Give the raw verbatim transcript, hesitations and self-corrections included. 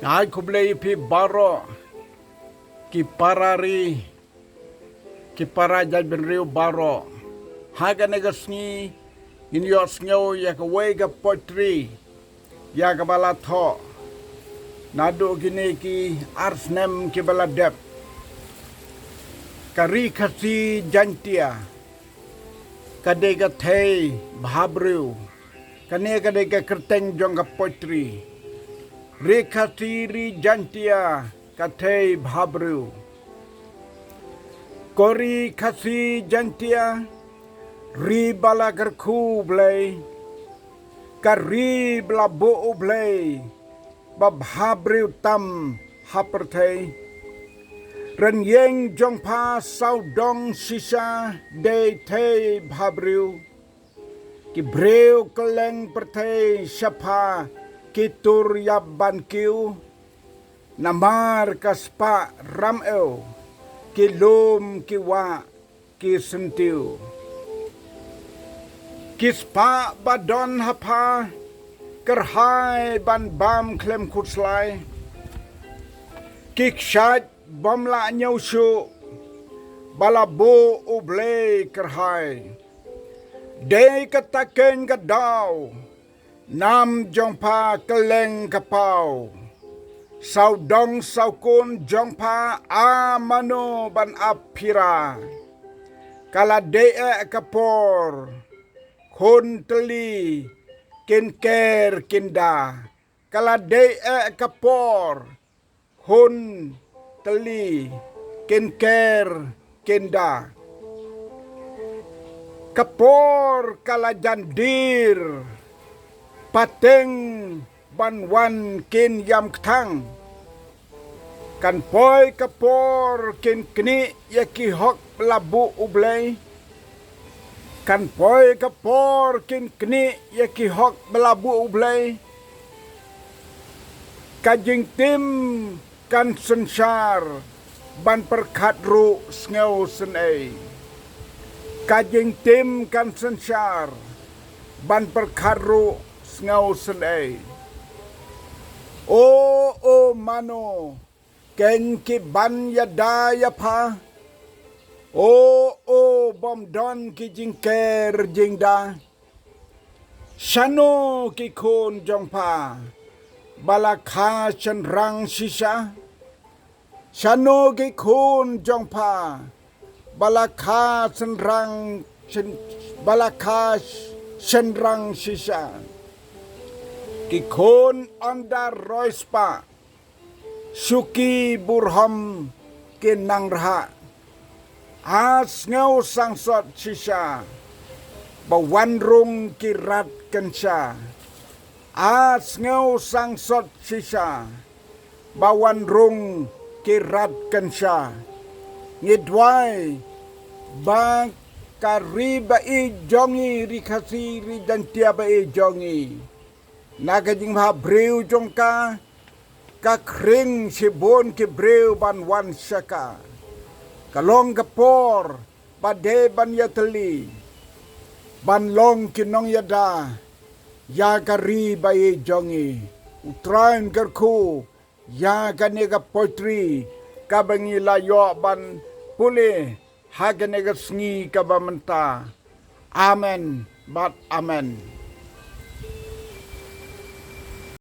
Ai khublei ïa phi baroh ki para ri, ki para jaitbynriew baroh. Ha kane ka sngi ngin ïohsngew ïa kawei ka poetry ïa kaba la thoh naduh kine ki ar snem kiba la dep. Ka Ri Khasi Jaiñtia, ka dei ka thei bhabriew. Kane ka dei ka kyrteng jong ka poetry. Ri Khasi Ri Jaiñtia, ka thei bhabriew. Ko Ri Khasi Jaiñtia, ri ba la kyrkhu U Blei, ka ri ba la buh U Blei ba bhabriew tam ha pyrthei. Rynïeng jong pha sawdong shisha dei thei bhabriew. Ki briew kylleng pyrthei sha pha ki tur ïap ban kiew. Namar ka spah ram ew, ki lum ki wah ki syntiew. Ki spah ba don ha pha kyrhai ban bam khlem khuslai. Ki kshaid bym lah ñiew shuh ba la buh U Blei kyrhai. Dei kata keiñ ka daw nam jong pha kylleng ka paw. Sawdong sawkun jong pha a mano ban ap phira. Ka la dei eh ka por khun tylli kin ker kin da. Ka la dei eh ka por khun tylli kin ker kin da. Ka por ka la jan dier, pateng ban wan kin ïam kthang. Kan poi ka por kin knieh ïa ki hok ba la buh U Blei. Kan poi ka por kin knieh ïa ki hok ba la buh U Blei. Ka jingtim kan synshar ban pyrkhat ruh sngew synei. Ka jingtim kan synshar ban pyrkhat ruh sngew synei. O, o mano keiñ ki ban ïada ïa pha. O, o bym don ki jingker jingda. Shano ki khun jong pha ba la kha shynrang shisha? Shano ki khun jong pha ba la kha shynrang shin-, ba la kha shynrang shisha? Ki khun ynda roi spah shuki burham ki nang rhah. A sngew sangsot shisha ba wan rung ki rat kynsha. A sngew sangsot shisha ba wan rung ki rat kynsha. Ngi duwai ba ka ri ba i jong i, Ri Khasi Ri Jaiñtia ba i jong i, na ka jingbhabriew jong ka, ka khring shibun ki briew ban wan sha ka. Ka long ka por ba dei ban ïatylli, ban long ki nongïada ïa ka ri ba i jong i. U Trai un kyrkhu ïa kane ka poetry kaba ngi la ïoh ban pule ha kane ka sngi kaba mynta. Amen bad amen.